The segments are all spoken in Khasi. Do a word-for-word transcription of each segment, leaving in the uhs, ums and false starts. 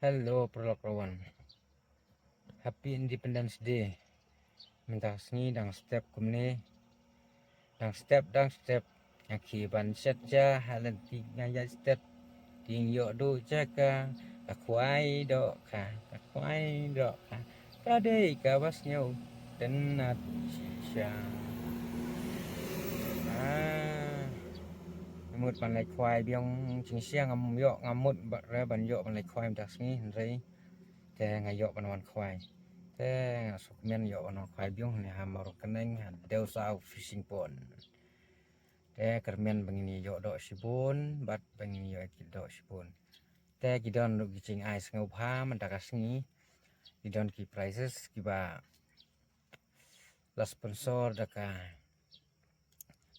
Hello, paralok rawan. Happy Independence Day. Mynta ka sngi dang step kumne. Dang step, dang step. Nga khie ban shet ja, ha lynti nga ïaid step. Dang ïoh duh jaka, ka khwai dohkha, ka khwai dohkha. Ka dei kaba sngew, tynnat shisha. Ah. Nga mut ban leit khwai biang jingshisha, ngam ïoh, ngam mut ba re ban ïoh ban leit khwai mynta ka sngi, hynrei te nga ïoh ban wan khwai. Te nga sngewkmen ïoh ban wan khwai biang ne ha Mawryngkneng, ha Dewsaw Fishing Pond. Te kyrmen ba ngin ïoh doh shibun, bad ba ngin ïoh ki doh shibun. Te ki don ruh ki jingai sngewbha mynta ka sngi. Ki don ki prizes kiba la sponsor da ka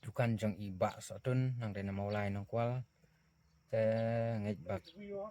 dukan jong i Bah Sohtun, nang dei na Mawlai Nongkwal. Te ngeit ba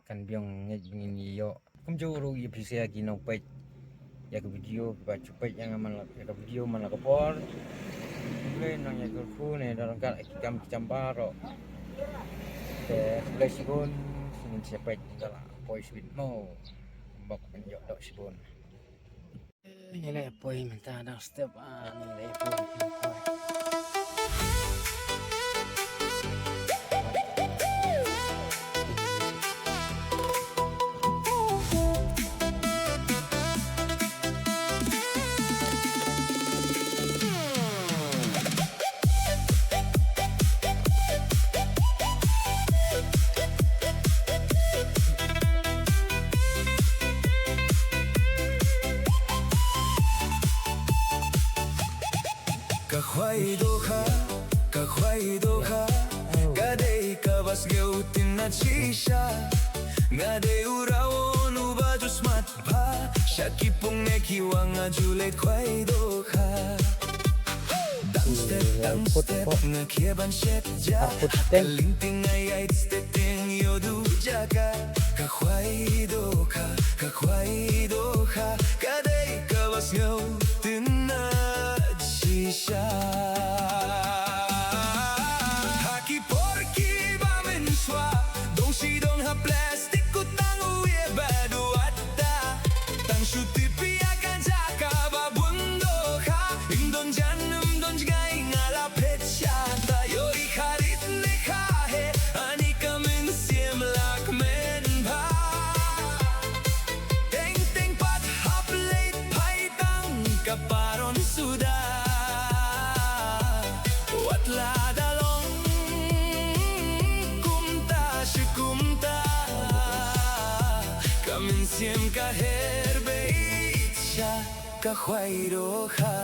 kan biang, ngeit ba ngin ïoh. Kumjuh ruh ïa phi sa ki nongpeit ïa ka video, kiba ju peit ïa nga man la, ïa ka video man la ka por. Khublei nang ïa ka khu ne da rangkat ki kam ki jam baroh. Te khublei shibun, ngin sa peit, ngin sa la poi shibit mo. Bok ngin ïoh doh shibun. Ngi la poi mynta dang step, ah, ngi la poi, ngi la poi. Ka khwai dohkha, ka khwai dohkha, ka dei kaba sngew tynnat shisha. Nga dei u rawon uba ju smat bha, sha ki pung ne ki wang nga ju leit khwai dohkha. Dang step, dang step, nga khie ban shet ja, ha ka lyngting nga ïaid step, dang ïoh duh jaka. Ka khwai dohkha, ka khwai dohkha, ka dei kaba sngew tynnat shisha. Ha ki por kiba mynshuwa, dong shi dong ha plastik, u tang u ïa bad u atta. Tang shu tip ïa ka jaka ba bun dohkha. Ym don jan, ym don jngai, nga la phet shata. Ïoh i kharit ne kha heh, ani ka mynsiem la kmen bha. Teng teng pat hap leit phai tang ka paron suda. Wat la da long kumta shi kumta, ka mynsiem ka her beit sha ka khwai dohkha.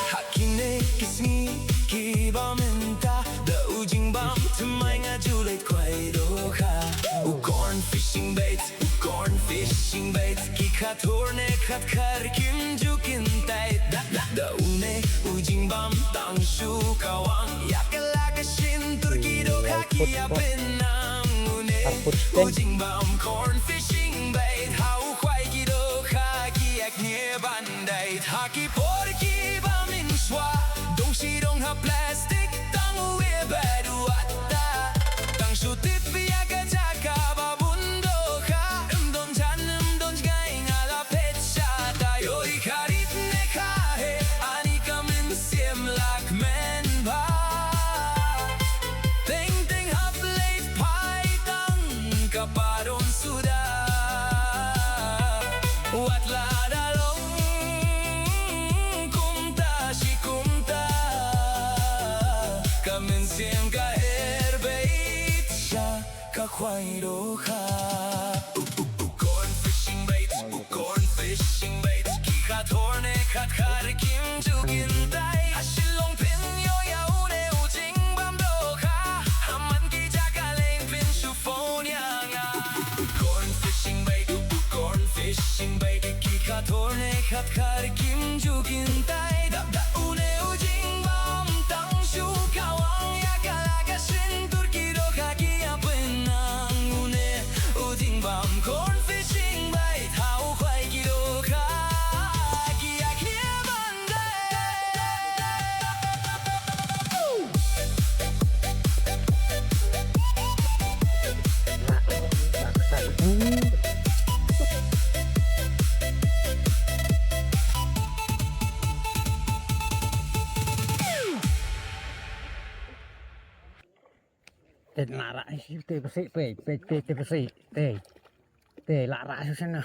Ha kine ki sngi kiba mynta, da u jingbam thymmai nga ju leit khwai dohkha. U corn fishing bait, u corn fishing bait, ki khathor ne khatkhar kim ju kyntait. Da, da, da une u jingbam tang shu kawang ïa ka la ka shyntur, ki dohkha ki ïa pynang. Une u jingbam corn fishing bait, ha u khwai ki dohkha ki ïa kñia ban dait. Ha ki por kiba mynshuwa, dong shi dong ha plastik, tang u ïa bad u atta. Tang shu tip ïa ka jaka ba bun dohkha. Ym don jan, ym don jngai, nga la phet shata. Ïoh i kharit ne kha heh, ani ka mynsiem la kmen bha. Teng teng hap leit phai tang ka paron suda. Wat la da long kumta shi kumta, ka mynsiem ka her beit sha ka khwai dohkha. U, u, u corn fishing bait, u corn fishing bait, ki khathor ne khatkhar kim ju kyntait. Ha Shillong phin ïoh ïa une u jingbam dohkha. Ha man ki jaka leng phin shu phone ïa nga. U, u, u corn fishing bait, u, u corn fishing bait, ki khathor ne khatkhar kim ju kyntait. Da, da une u jingbam tang shu kawang ïa ka la ka shyntur, ki dohkha ki ïa pynang. Une u Te la rah, te pasi, pe, pe, pe, te pasi, te. Te la rah, susah na.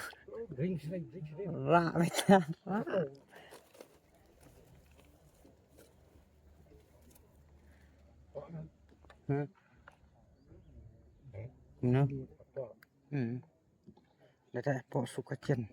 Rah, beta, rah. Hmm. No. Hmm. Dada po suka chen.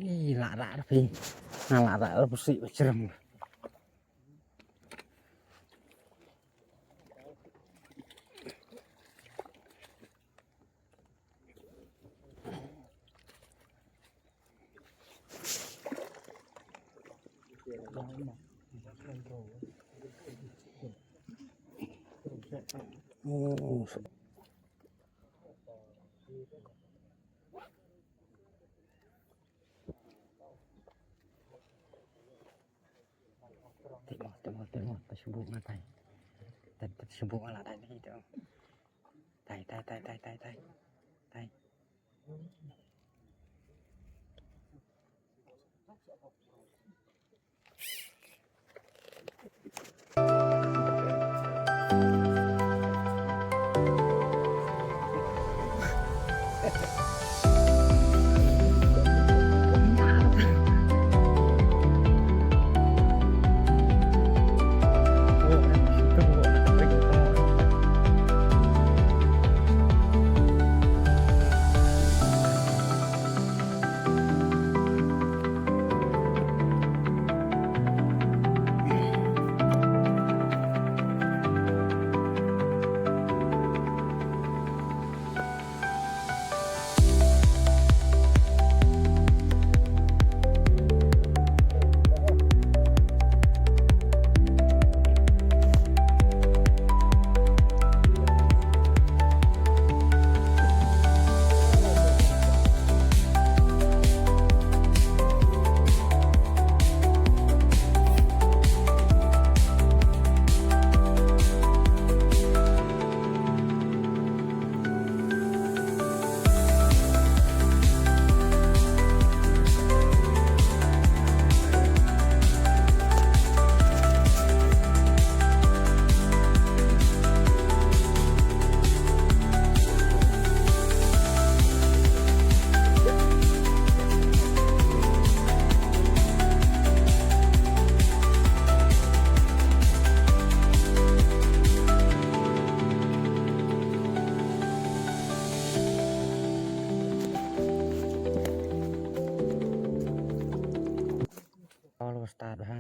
Ih, la rah phi. Na la rah phi si bachrem. Tengok, tengok, tengok. Tersebut ngatai. Tersebut ngalah tadi tu. Tai, tai, tai, tai, tai, tai. Tai. All start, ha.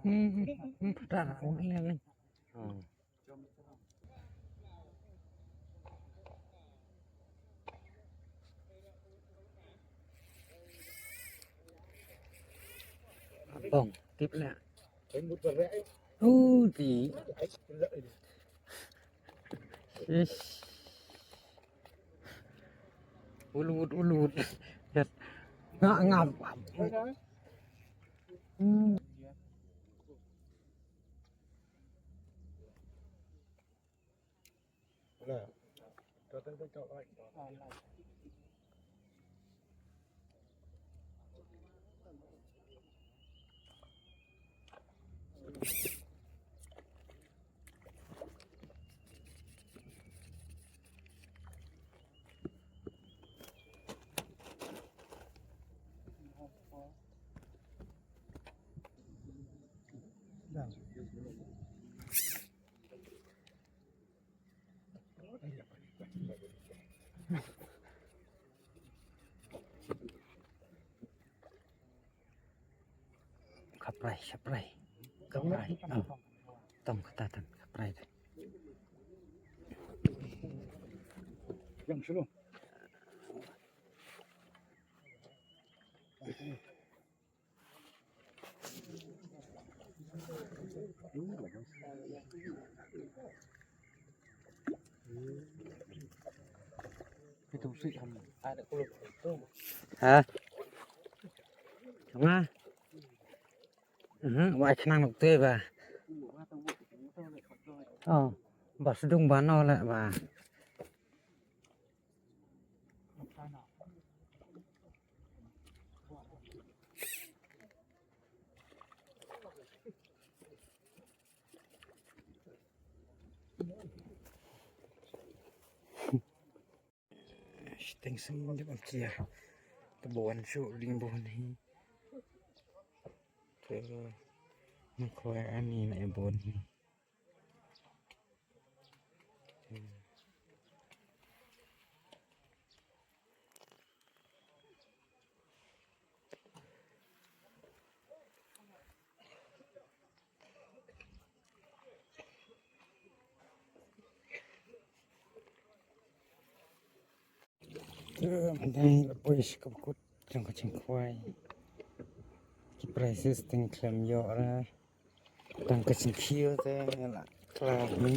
Hmm, hmm, hmm, hmm. Bong, tip na. Uh, ti. Ish. Ulut, ulut. Dat. Ngap, ngap. Hmm. Khaprai, khaprai. Khaprai. Oh. Tong kata tan, khaprai tan. Yang sulu. Ha? Nga? Mhm, wa khnang nuk te ba. Oh, ba sdung ba no le ba. Shiteng sim dep am kia. Te bun shu ding bun hi. Te ma khoi ani na e bun hi. Te mynta la poi sha ka bakut jong ka jingkhwai. Ki prices teng khlem ïoh re. Tang ka jingkhiew te la kla ni.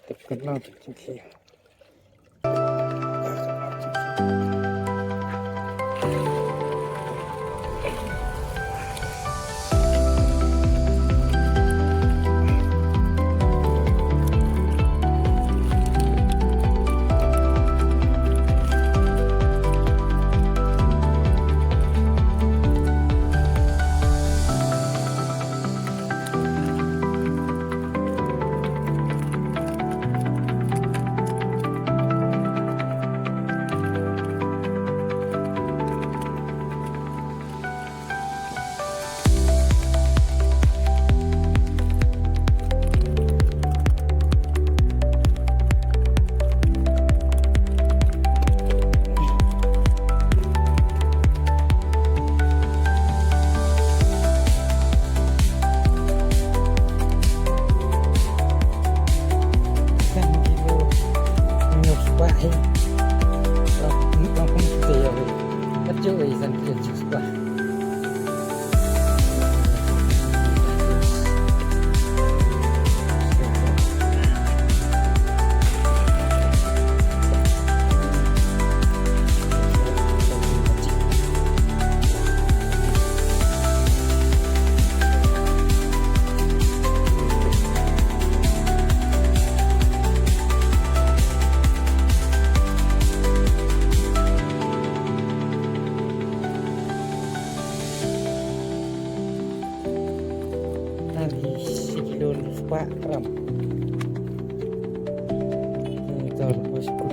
Tep ka nang ka jingkhiew. Tang hi shi kilo spah gram. Ni tor spah.